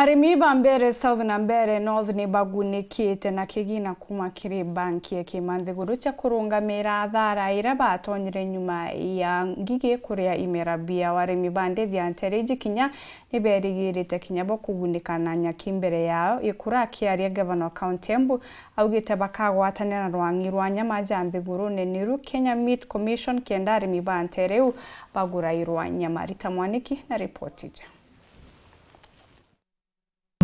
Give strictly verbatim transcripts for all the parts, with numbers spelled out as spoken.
Arimi ba Mbeere South na Mbeere North ni bagunikite na kigina kuma kiri banki ya kimanthiguru cia kurungamira athara iria batonyire nyuma ya ngigi kuria imera biao. Arimi ba ndithi ya ntere iji kinya ni berigirite kinya bo kugunika na nyaki mbere yao ikura. Akiaria, ngavana wa kaunti ya Embu augite bakagwatanira na rwang'i rwa nyama ja nthigurune niru Kenya Meat Commission kenda arimi ba ntere iu bagurairwa nyama. Rita Mwaniki na ripoti iji.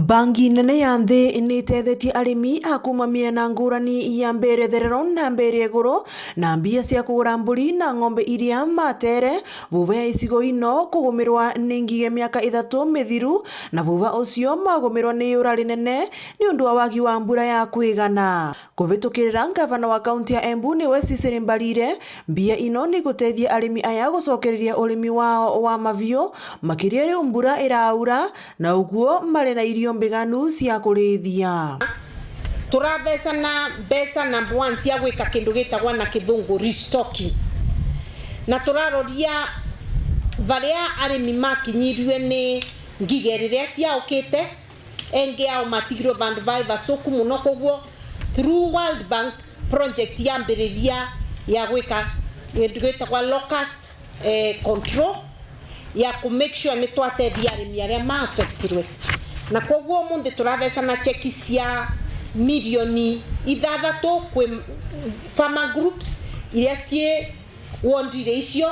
Bangi nene ya nthi ni itethetie arimi a kuma miena ngurani ya Mbeere Therero na Mbeere Iguru na mbia cia kugura mburi na ng'ombe iria matere. Vuva ya icigo ino kugumirwa ni ngige miaka ithatu mithiru, na vuva ucio magumirwa ni iura rinene ni undu wa wagi wa mbura ya kwigana. Kuvitukirira ngavana wa kaunti ya Embu niwe Cecily Mbarire, mbia ino ni gutethia arimi aya gucokereria urimi wao wa maviu, makiria riu mbura iraura, na uguo mari na irio mbiganu cia kurithia. Turabecana mbeca number one cia gwika kindu gitagwa na kithungu restocking, na turaroria varia arimi makinyirue ni ngige riria ciaukite, engi ao matigirwe vandu vai vacuku muno. Koguo through World Bank project yambiriria ya gwika kindu gitagwa locust, eh, control, ya ku make sure ni twatethia arimi aria ma affectirwe. Na koguo umunthi turabecana cheki cia milioni ithathatu kwi farmer groups iria cii wondire icio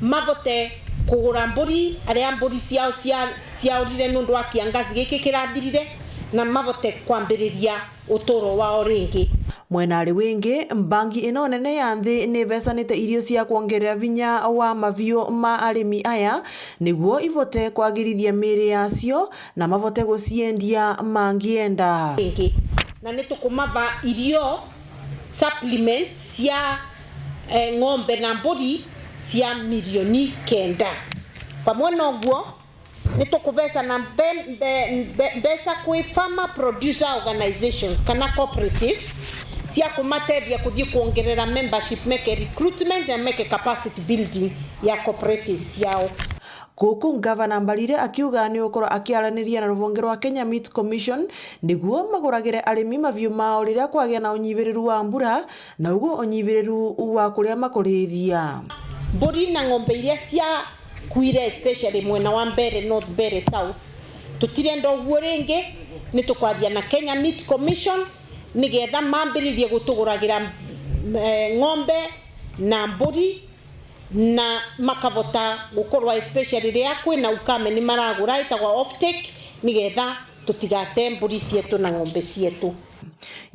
mavote kugura mburi, aria mburi ciao cia-, ciaurire nundu wa kiangazi giki kirathirire, na mavote kwambiriria uturo wao ringi. Mwena ari wingi, mbangi ino nene ya nthi ni ivecanite irio cia kwongerera vinya wa maviu ma arimi aya, niguo ivote kwagirithia miiri yacio na mavote guciendia mangienda. Ringi, na ni tukumava irio supplements cia, eh, ng'ombe na mburi cia milioni kenda. Pamwe noguo, ni tukuveca na mbe-, mbe-, mbe-, mbeca kwi farmer producer organizations kana cooperatives cia kumatethia kuthii kuongerera membership, meke recruitment na meke capacity building ya cooperatives ciao. Guku ngavana Mbarire akiuga ni ukorwa akiaraniria na ruvonge rwa Kenya Meat Commission niguo maguragire arimi maviu mao riria kwagia na unyiviriru wa mbura, na uguo unyiviriru wa kuria makurithia. Mburi na ng'ombe iria ciakuire, especially mwena wa Mbeere North, Mbeere South, tutirenda uguo ringi. Ni tukwaria na Kenya Meat Commission nigetha mambiririe gutuguragira, eh, ng'ombe na mburi, na makavota gukorwa, especially riria kwina ukame, ni maragura itagwa offtake, nigetha tutigate mburi cietu na ng'ombe cietu.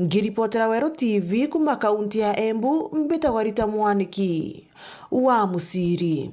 Ngiripotera Weru T V kuma kaunti ya Embu, mbitagwa Rita Mwaniki wa Musiri.